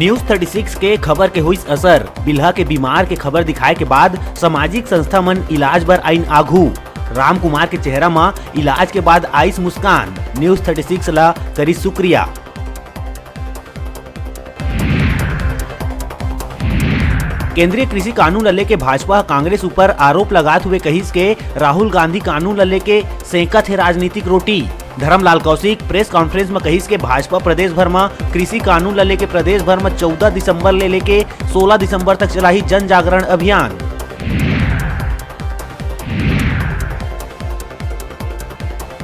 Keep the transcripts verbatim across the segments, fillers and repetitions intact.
News thirty six के खबर के होइस असर। बिल्हा के बीमार के खबर दिखाए के बाद सामाजिक संस्था मन इलाज बर आइन आघू। राम कुमार के चेहरा म इलाज के बाद आइस मुस्कान। News thirty six ला करिस शुक्रिया। केंद्रीय कृषि कानून ल लेके भाजपा ह कांग्रेस ऊपर आरोप लगात हुए कहिस के राहुल गांधी कानून ल लेके सेंकत हे राजनीतिक रोटी। धरमलाल कौशिक प्रेस कॉन्फ्रेंस म कहिस के भाजपा प्रदेश भर म कृषि कानून ल लेके प्रदेश भर म चौदह दिसंबर ले लेके सोलह दिसंबर तक चलाही जन जागरण अभियान।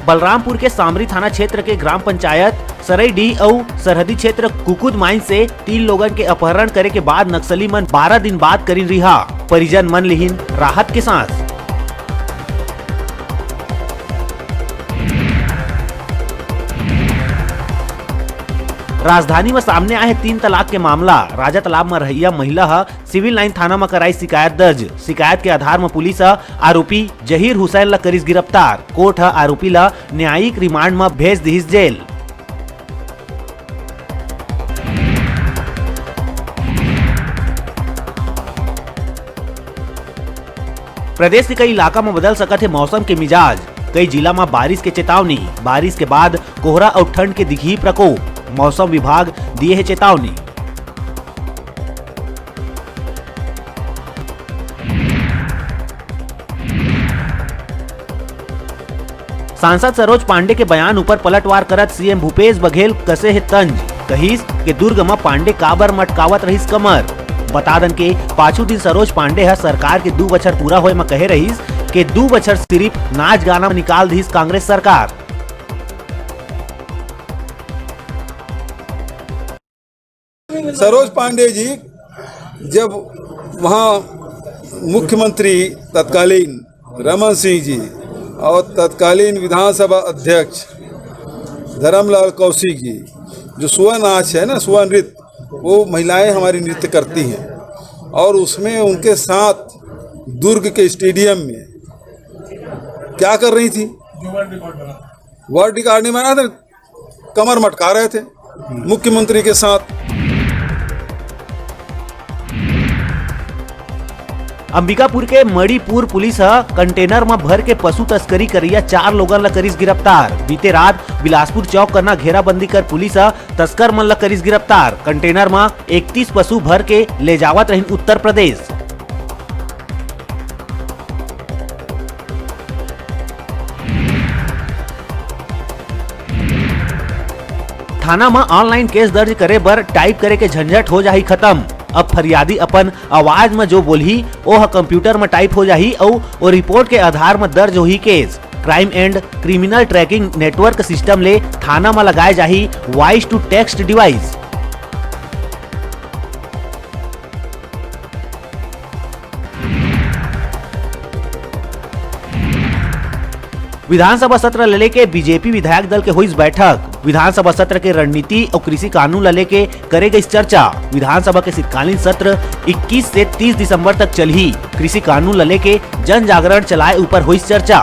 बलरामपुर के सामरी थाना क्षेत्र के ग्राम पंचायत सरईडीह अउ सरहदी क्षेत्र कुकुद माइन से तीन लोगन के अपहरण करे के बाद नक्सली मन बारह दिन बाद करिन रिहा, परिजन मन लिहिन राहत के सांस। राजधानी म सामने आए हे तीन तलाक के मामला। राजा तालाब म रहइया महिला ह सिविल लाइन थाना म कराई शिकायत दर्ज। शिकायत के आधार म पुलिस ह आरोपी जहीर हुसैन ल करिस गिरफ्तार। कोर्ट ह आरोपी ल न्यायिक रिमांड म भेज दिहिस जेल। प्रदेश के कई इलाका म बदल सकत हे मौसम के मिजाज। कई जिला म बारिश के चेतावनी। बारिश के बाद कोहरा अउ ठंड के दिखही प्रकोप। मौसम विभाग दिए हे चेतावनी। सांसद सरोज पांडे के बयान ऊपर पलटवार करत सीएम भूपेश बघेल कसे हे तंज। कहिस के दुर्ग म पांडे काबर मटकावत रहिस कमर। बता दन के पाछू दिन सरोज पांडे ह सरकार के दू बछर पूरा होए म कहे रहिस के दू बछर सिरिफ नाच गाना म निकाल दिहिस कांग्रेस सरकार। सरोज पांडे जी जब वहाँ मुख्यमंत्री तत्कालीन रमन सिंह जी और तत्कालीन विधानसभा अध्यक्ष धर्मलाल कौशिक जी, जो सुआ नाच है ना, सुआ नृत्य, वो महिलाएं हमारी नृत्य करती हैं और उसमें उनके साथ दुर्ग के स्टेडियम में क्या कर रही थी, वर्ल्ड रिकॉर्ड नहीं बना था, कमर मटका रहे थे मुख्यमंत्री के साथ। अंबिकापुर के मणिपुर पुलिस ह कंटेनर म भर के पशु तस्करी करइया चार लोगन ल करिस गिरफ्तार। बीते रात बिलासपुर चौक कना घेराबंदी कर पुलिस ह तस्कर मन ल करिस गिरफ्तार। कंटेनर म इकतीस पशु भर के ले जावत रहिन उत्तर प्रदेश। थाना म ऑनलाइन केस दर्ज करे बर टाइप करे के झंझट हो जाही खत्म। अब फरियादी अपन आवाज म जो बोलही, ओ ह कंप्यूटर म टाइप हो जाही अउ ओ रिपोर्ट के आधार म दर्ज होही cash. Crime and Criminal Tracking Network system ले थाना म लगाए जाही voice to text device। विधानसभा सत्र ल लेके बीजेपी विधायक दल के होइस बैठक। विधानसभा सत्र के रणनीति अउ कृषि कानून ल लेके करे गइस चर्चा। विधानसभा के शीतकालीन सत्र इक्कीस से तीस दिसंबर तक चलही। कृषि कानून ल लेके जन जागरण चलाए ऊपर होइस चर्चा।